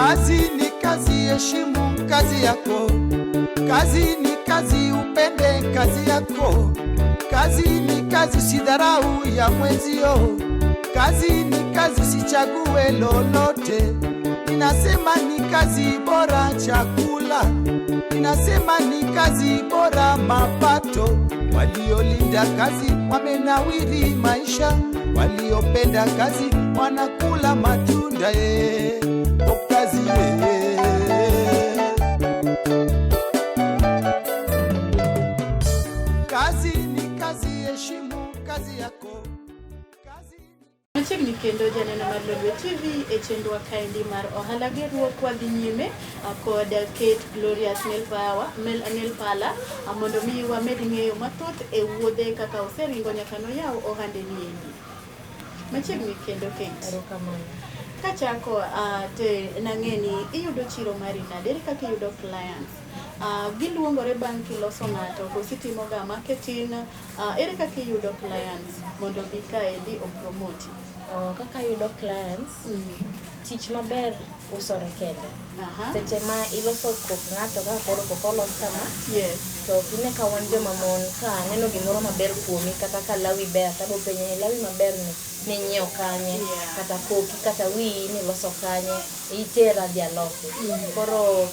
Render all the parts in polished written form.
Kazi ni kazi, heshimu kazi yako. Kazi ni kazi, upende kazi yako. Kazi ni kazi, sidharau ya mwenzio. Kazi ni kazi, sichague lolote. Ninasema ni kazi bora chakula, ninasema ni kazi bora mapato. Waliolinda kazi wamenawiri maisha, waliopenda kazi wanakula matunda. Ye, o kazi ye. Kazi ni kazi, heshimu kazi yako. Kazi ni Machiegni kendo janeno mar Lolwe TV e chenrowa kaendi mar ohala gerruok. Wadhi nyime kod Kate Glorious Nail Power, Nail Parlour, mondo mi wamed ng'eyo mathoth e wuodhe kaka oseringo nyaka noyaw ohande ni endi. Machiegni kendo, Kate. Erokamano. Kachako, te nang'e ni iyudo chiro mari nade? Ere kaka iyudo clients? Giluongore bang' kiloso ng'ato koso itimoga marketing? Ere kaka iyudo clients mondo obi kaendi opromoti? Oh, kaka ayudo clients, tich maber usore kende. Seche ma iloso kok ng'ato kaka koro kok olos kama, to ine ka wan joma mon, ka aneno gimoro maber kuomi kata ka lawi ber, tabo penje ni lawi maber ni ninyiewo kanye, kata koki kata wiyi niloso kanye, itera adhi alosi. Koro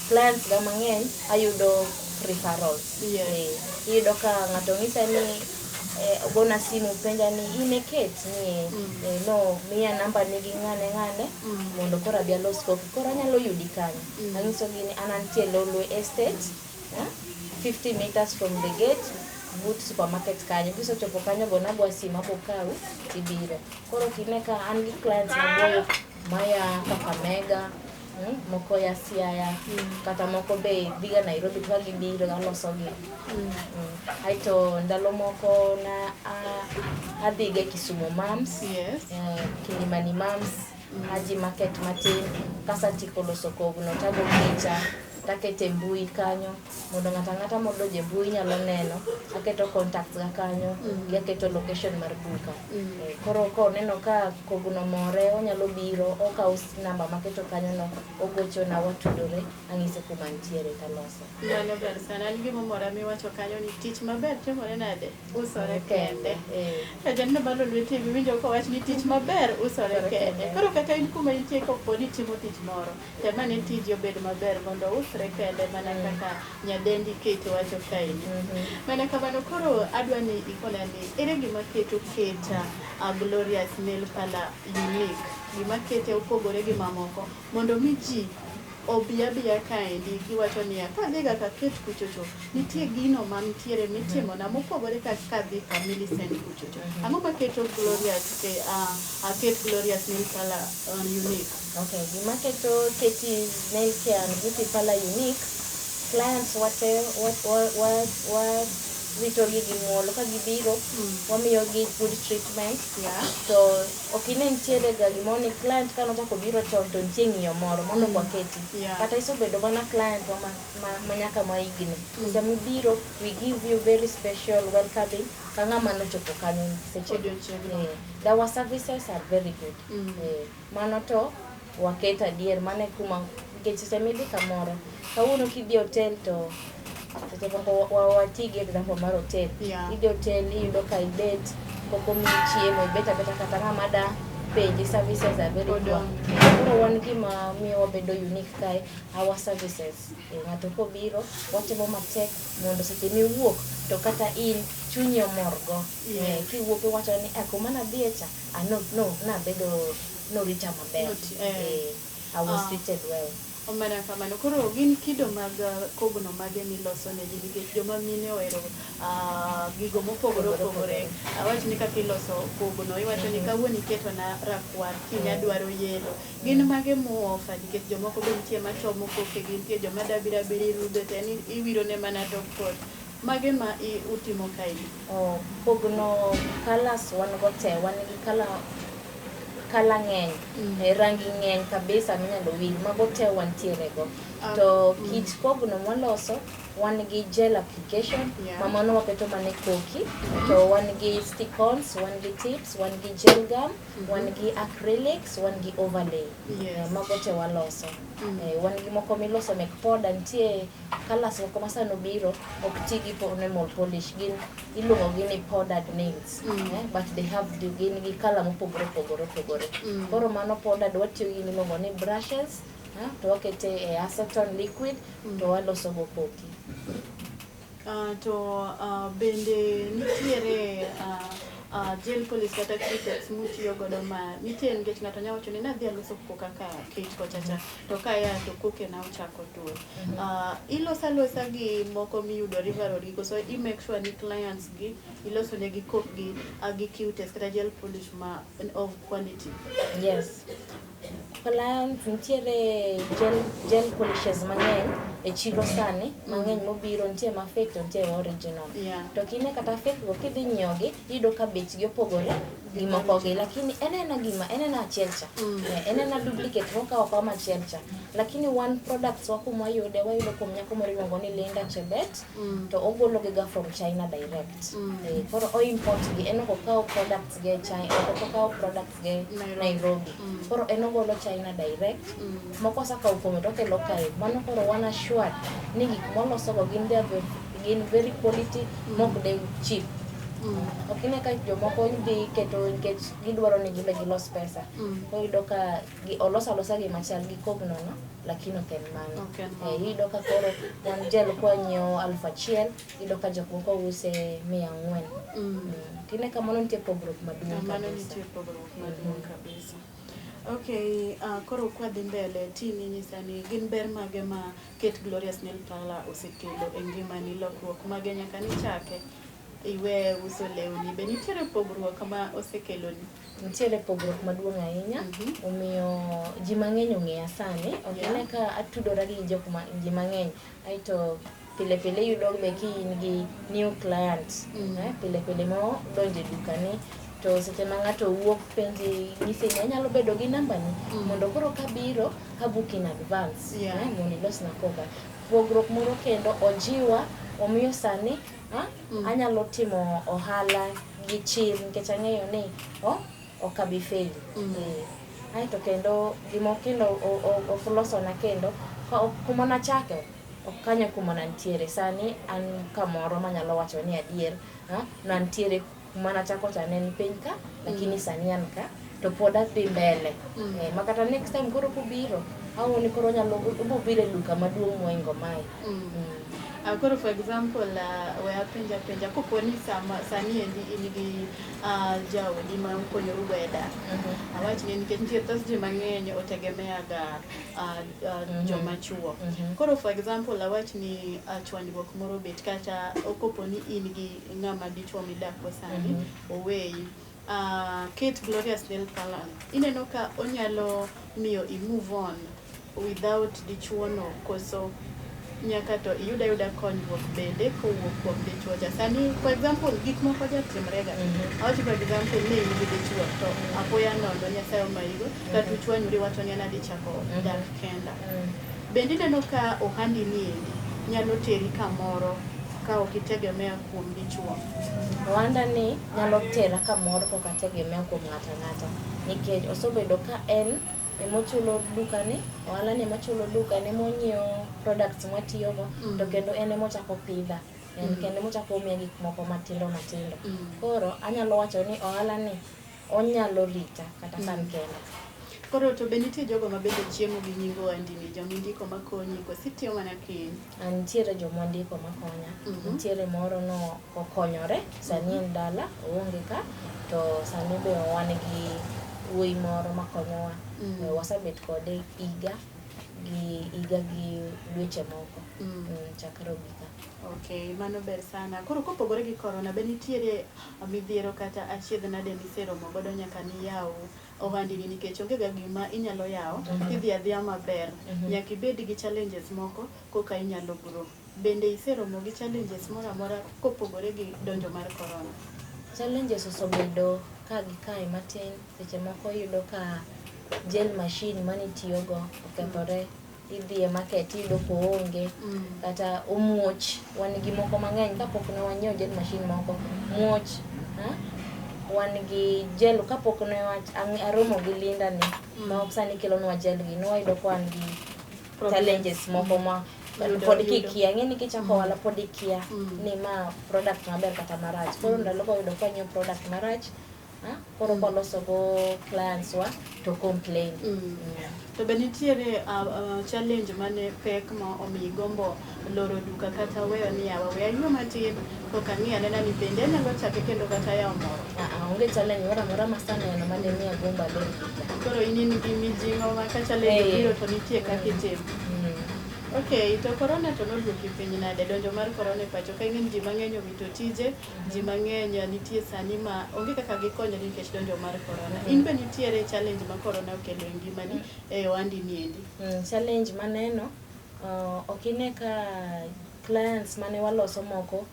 clients ga mang'eny ayudo referrals. Iyudo ka ng'ato ng'isa ni ogona simu, penja ni in e Kate ni no miya namba ni gi ng'ane ng'ane mondo koro abi alos koki, koro anyalo yudi kanye? Anyisogi ni an antie Lolwe Estate, 50 meters from the gate but supermarket kanyo. Kisechopo kanyo, gona gwa simu, abo kawi tibiro. Koro kine ka an gi clients maboyo maya Kakamega, moko ya Siaya, kata moko be dhiga Nairobi, to ka gibiro alosogi. Aeto ndalo moko na adhiga Kisumu Mams, Kilimani Mams, Haji Market matin. Kasatieko loso kogno, tago picha, takete mbui kanyo mondo ng'ato ang'ata modonjo e mbui nyalo neno. Aketo contacts ga kanyo, gi aketo location mar duka. Koro koneno ka kogno more, onyalo biro, okawo namba maketo kanyo no, ogochona, watudore, ang'ise kuma ntiere taloso. Mano ber sana. An gimomora miwacho kanyo ni tich maber timore nade? Usore kende. Janeno mar Lolwe TV winjo kowach ni tich maber usore Usore kende. Kende. Koro kata in kuma intie, kopo ni itimo tich moro, tem ane tiji obed maber mondo usre kende mana kaka nyadendi Kate wacho kaendi. Mana kamano. Koro adwa ni ikona ni ere gima keto Kate Glorious Nail Parlour unique, gima kete opogore gi mamoko mondo mi ji obi abiya kaendi giwacho niya, kadhiga ka Kate kuchocho, nitie gino mantiere mitimona mopogore ka kadhi ka Millicent kuchocho. Ang'o maketo Glorious ke, Kate Glorious Nail Parlour unique? Okay, gima keto Katie's Nail Care and Beauty Parlor unique, clients wate wa ritogi gi muolo ka gibiro, wamiyogi good treatment. To ok ine nitiere ga gimoro ni client ka nochako biro chon to nitie ng'iyo moro mano ok waketi. Kata isebedo mana client wa ma nyaka ma higni. Sama ibiro, we give you very special welcoming ka ng'ama nochopo kanyo seche. Odiochieng'no. Our services are very good. Mano to waketo adier, mano e kuma, nikech seche midhi kamoro kawuono, kidhi e hotel, to seche moko wati gi example mar hotel. Idhi hotel, iyudo ka ibet, pok omiyi chiemo, ibet abeta, kata ng'ama da penji, services are very poor. Odong'. Koro wan gima miyo wabedo unique kae, our services. Ng'ato kobiro, watimo matek mondo seche miwuok to kata in chunyi omorgo. Kiwuok iwacho ni, "Ah, kuma nadhiye cha, ah, no, no, nabedo norita maber." I was treated well. Omera kamano. Koro gin kido mag kogno mage miloso ne ji? Nikech joma mine ohero gigo mopogore opogore. Awach ni kaka iloso kogno, iwacho ni kawuono iketo na rakwar, kiny adwaro yellow. Gin mage mu-offer? Nikech jomoko be nitie machomo kokegi, nitie joma da biro abira irudhe to en iwiro ne mana top coat. Mage ma utimo kaendi? Oh, kogno colors wan go te, wan gi color ng'eny, rangi ng'eny kabisa minyalo wir, mago te wantiere go. To kit kogno mwaloso Wan gi gel application ma mano waketo mana e koki. To wan gi stick-ons, wan gi tips, wan gi gel gum, wan gi acrylics, wan gi overlay. Mago te waloso. Wan gi moko miloso mek poda, nitie colours moko ma sani obiro ok ti gi enamel polish, gin iluongo gi ni powdered nails. But they have the, gin gi colour mopogore opogore opogore. Koro mano powdered watiyo gi gimiluongo ni brushes, to wakete e acetone liquid to waloso go koki. To bende nitiere gel polish kata cutex mutiyo godo ma nitie nikech ng'ato nyalo wacho ni nadhi aloso koka ka Kate kocha cha to kaya to koke na ochako tur. Iloso alosa gi moko miyudo River Road gi koso i make sure ni clients gi iloso negi kokgi gi cutex kata gel polish ma of quality? Yes. Clients nitiere gel polishes mang'eny e chiro sani, mang'eny mobiro, nitie ma fake to nitie ma original. To kine kata fake go kidhi nyiewo gi, iyudo ka bechgi opogore gi moko gi, lakini en ena gima en ena achiel cha. En ena duplicate mokawo akawa machiel cha. Lakini wan products wa kuma wayude, wayudo kuom nyako moro iluongo ni Linda Chebet, to ogolo gi ga from China direct. Koro o import gi, en ok okaw products ge China, ok okaw products ge Nairobi. Nairobi. Koro en ogolo China direct. Moko osekawo kuome to okelo kae. Mano koro wan assured ni gik molosogo gin they are gin very quality mok de cheap. Ok ine ka jomoko dhi keto nikech gidwaro ni gimbe gilos pesa. Koro iyudo ka oloso alosa gima chal gi kogno no, lakini ok en mano. Ok en mano. Iyudo ka koro wan gel kwanyiewo 1000, iyudo ka jok moko use 400. Kine ka mano nitie pogruok maduong' Mano kabisa. nitie pogruok maduong' kabisa. Okay, koro kwadhi mbele tini nyisa ni gin ber mage ma Kate Glorious Nail Parlour osekelo e ngimani, lokruok mage nyaka nichake iwe uso lewni, be nitiere pogruok ma osekeloni? Nitiere pogruok maduong' ahinya. Omiyo ji mang'eny ong'eya sani. Ok ine ka atudora gi jok ma ji mang'eny. Aeto pile pile iyudo be ki in gi new client. Pile pile mo donjo e dukani to seche ma ng'ato wuok penji nyisi ni anyalo bedo gi namba ni mondo koro kabiro abook in advance mondo ilosna koka. Pogruok moro kendo ojiwa omiyo sani anyalo timo ohala gi chir nikech ang'eyo ni ok abi fail. Aeto kendo gima kendo ok losona kendo kuma nachake ok kanyo kuma nantiere sani an kamoro manyalo wacho ni adier nantiere kuma nachako cha ne en piny ka lakini sani an ka to pod adhi mbele. Makata next time koro kubiro awuo ni koro nyalo ubo biro e duka maduong' moingo mae. Koro for example, we apenja penja kopo ni sama sani endi in gi jaodi ma ukonyoru go e dak. Awach ni nikech nitie thoth ji mang'eny otegemea ga joma chuo. Koro for example awach ni chwanyruok moro bet kata okopo ni in gi ng'ama dichuo midak go sani oweyi. Kate Glorious Nail Parlour ineno ka onyalo miyo i move on without dichuo no koso nyaka to iyud ayuda konyruok bende kowuok kuom dichuo cha. Sani for example gik moko jatimre ga. Awach for example ne in gi dichuo to apoya nono Nyasaye omayigo kata uchwanyori iwacho ni an adhi chako dak kenda. Bende ineno ka ohandi ni endi nyalo teri kamoro ka ok itegemea kuom dichuo? Ohanda ni nyalo tera kamoro kok ategemea kuom ng'ato ang'ata nikech osebedo ka en emochulo dukani, ohala ni emochulo dukani, emonyiewo products mwatiyogo to kendo en emochako pidha. En kendo emochako miya gik moko matindo matindo. Koro anyalo wacho ni ohala ni onyalo rita kata ka an kenda. Koro to be nitie jogo ma bende chiemo gi nying ohandi ni, joma indiko makonyi koso itiyo mana kiny? Nitiere joma ndiko makonya. Nitiere moro no okonyore, sani en dala, oonge ka, to sani be wan gi wuoyi moro makonyowa. Wasebet kode higa gi dweche moko. Chakre obi ka. Okay, mano ber sana. Koro kopogore gi corona, be nitiere midhiero kata achiedh nade miseromo godo nyaka niyaw ohandi ni nikech onge ga gima inyalo yawo tidhi adhiya maber. Nyaka ibed gi challenges moko koka inyalo grow. Bende iseromo gi challenges moro amora kopogore gi donjo mar corona? Challenges osebedo ka gi kae matin. Seche moko iyudo ka gel machine manitiyogo okethore. idhi e market iyudo koonge kata omuoch. Wan gi moko mang'eny kapok ne wanyiewo gel machine moko muoch. Wan gi gel kapok ne aromo gi Linda ni ma ok sani kelonwa gel gi, ne wayudo ka wan gi challenges moko ma pod kikia. Ing'e ni kichako ohala pod ikia ni ma product maber kata marach. Koro ndalo go wayudo ka wanyiewo product marach, koro kwaloso go clients wa to complain. To be nitiere challenge mane pek ma omiyi gombo loro duka kata weyo ni yawa we aywe matin koka ang'i anena ni bende anyalo chake kendo kata yawo moro? Onge challenge moro amora masaneno mane miya gombo alor duka. Koro in in gi mijing'o ma ka challenge obiro to nitie kaka itimo. Okay, to corona to noduoki piny nade? Donjo mar corona e pacho ka ing'e ni ji mang'eny owito tije, ji mang'eny nitie sani ma onge kaka gikonyore nikech donjo mar corona. In be nitiere challenge ma corona okelo e ngimani e ohandi ni endi? Challenge maneno, ok ine ka clients mane waloso moko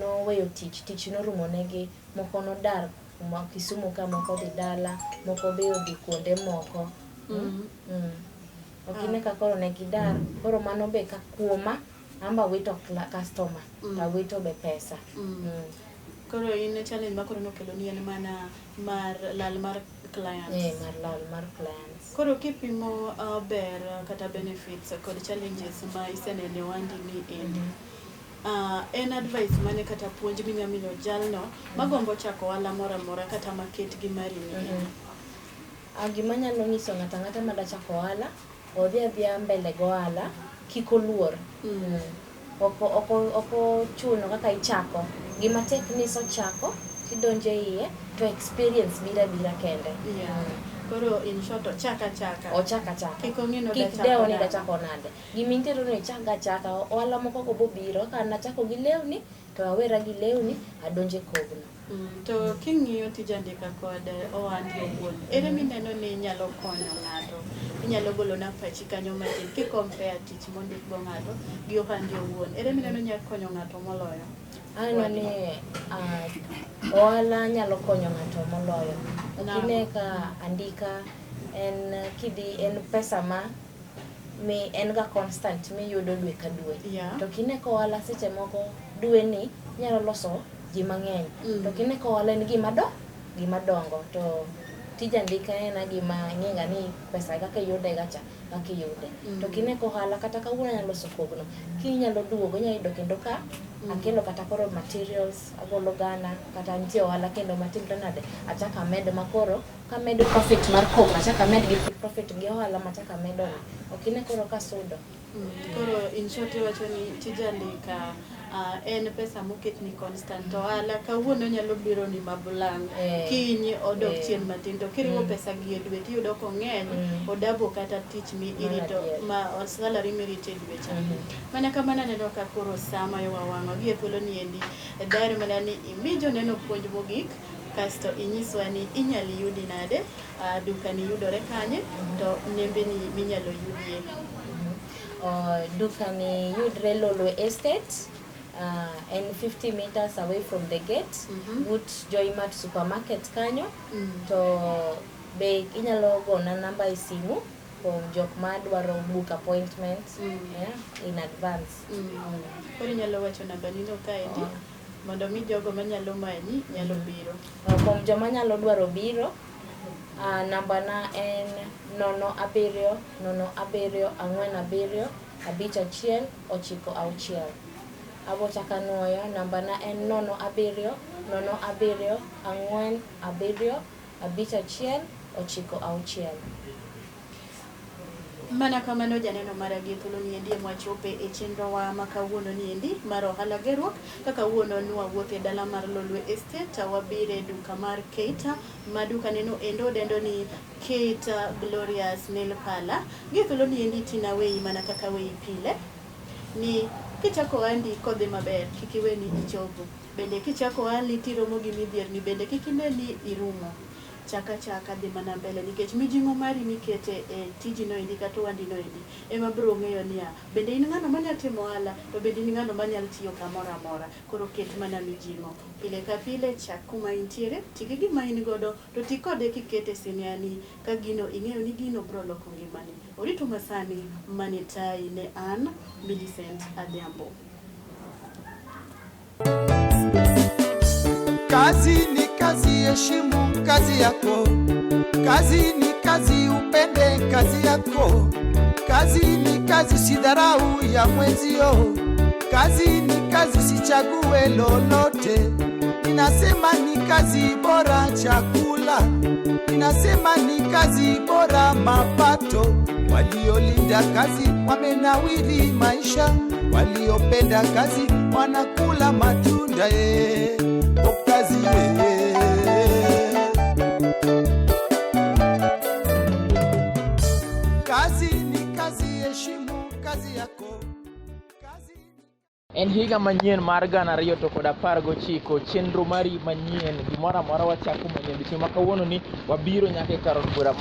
noweyo tich, tich norumo negi, moko nodar kuma Kisumu ka, moko odhi dala, moko be odhi kuonde moko. Ok ine ka koro ne gidar, koro mano be ka kuoma, amba wito customer, awito be pesa. Koro in challenge ma corona okelo ni en mana mar lal mar clients. Mar lal mar clients. Koro kipimo ber kata benefits kod challenges ma iseneno e ohandi ni endi, en advice mane kata puonj minya miyo jalno magombo chako ohala moro amora kata maket gi mari ni endi? Gima anyalo nyiso ng'ato ang'ata madwa chako ohala, odhi adhiya mbele gi ohala, kik oluor. Ok ochuno kaka ichako. Gima tek ni isechako, tidonjo e iye, to experience biro abira kende. Koro in short, ochak achaka. Ochak achaka. Kik ong'i ni Kik odwa dew chako ni idwa nade. chako nade. Gima intero no ichak ga achaka. Ohala moko go bobiro. Kaka nachako gi lewni, to awera gi lewni, adonjo e kogno. To king'iyo tij andika kod ohandi owuon, ere mineno ni inyalo konyo ng'ato? Inyalo golona pachi kanyo matin ki compare tich mondik go ng'ato gi ohandi owuon. Ere mineno nyalo konyo ng'ato moloyo? Aneno ni ohala nyalo konyo ng'ato moloyo. Ok ine ka andika en kidhi en pesa ma mi en ga constant miyudo dwe ka dwe. To kine ka ohala seche moko dwe ni inyalo loso ji mang'eny. To kine ka ohala en gima gima dongo to tij andika en gima ing'e ni pesa kaka iyude ga cha kaka iyude. To kine ka ohala kata kawuono anyalo loso kogno, kiny inyalo duogo inyalo yudo kendo ka akelo kata koro materials agolo gana kata nitie ohala kendo matimre nade achako amedo makoro kamedo profit mar kogno achako amed gi profit gi ohala machako amedo ni ok ine koro kasudo. Koro in short iwacho ni tij andika en pesa moketni constant to ohala kawuono nyalo biro ni mabulang', kiny odok chien matin, to kiriwo pesa gi e dwe tiyudo kong'eny, odabo kata tich mi irito ma salary mirito e dwe cha. Mana kamano aneno ka koro saa mayowa wang'o gi e thuolo ni endi daher mana ni imi joneno puonj mogik kasto inyiswa ni inyalo yudi nade, dukani yudore kanye, to nembeni minyalo yudie. Dukani yudre Lolwe Estate, en 50 meters away from the gate, but Joymart supermarket kanyo. To be inyalo gona namba e simu kuom jok madwaro book appointment, in advance. Koro inyalo wacho namba ni no kaendi mondo mi jogo manyalo manyi nyalo biro. Kuom joma nyalo dwaro biro, namba na en 0 7 0 7 4 7 5 1 9 6. Abo chako anuoyo, namba na en 0 7 0 7 4 7 5 1 9 6. Mana kamano janeno mara gi thuolo ni endi mwachope e chenrowa ma kawuono ni endi mar ohala gerruok. Kaka kawuono nwawuotho e dala mar Lolwe Estate, wabire duka mar Kate, ma duka neno endo dendo ni Kate Glorious Nail Parlor. Gi thuolo ni endi tina weyi mana kaka weyi pile ni kichako ohandi kodhi maber kik iwe ni ichopo. Bende kichako ohandi tiromo gi midhierni bende kik ine ni irumo. Chaka chaka dhi mana mbele nikech mijing'o mari mikete e tiji noendi kata ohandi noendi ema biro ng'eyo niya bende in ng'ano manyalo timo ohala to bende in ng'ano manyalo tiyo kamoro amora. Koro ket mana mijing'o pile ka pile, chak kuma intiere, ti gi gima in godo to ti kode kikete e siniani ka gino ing'eyo ni gino biro loko ngimani. Orito masani mane tayi ne an Millicent Adhiambo. Kazi ni kazi, heshimu kazi yako. Kazi ni kazi, upende kazi yako. Kazi ni kazi, sidharau ya mwenzio. Kazi ni kazi, sichague lolote. Ninasema ni kazi bora chakula, ninasema ni kazi bora mapato. Waliolinda kazi wamenawiri maisha, waliopenda kazi wanakula matunda. O kazi eh. Kazi ni kazi, heshimu kazi yako. Kazi En higa manyien mar 2019, chenro mari manyien, gimoro amora wachako manyien. Odiochieng' ma kawuono ni wabiro nyaka e kar od bura.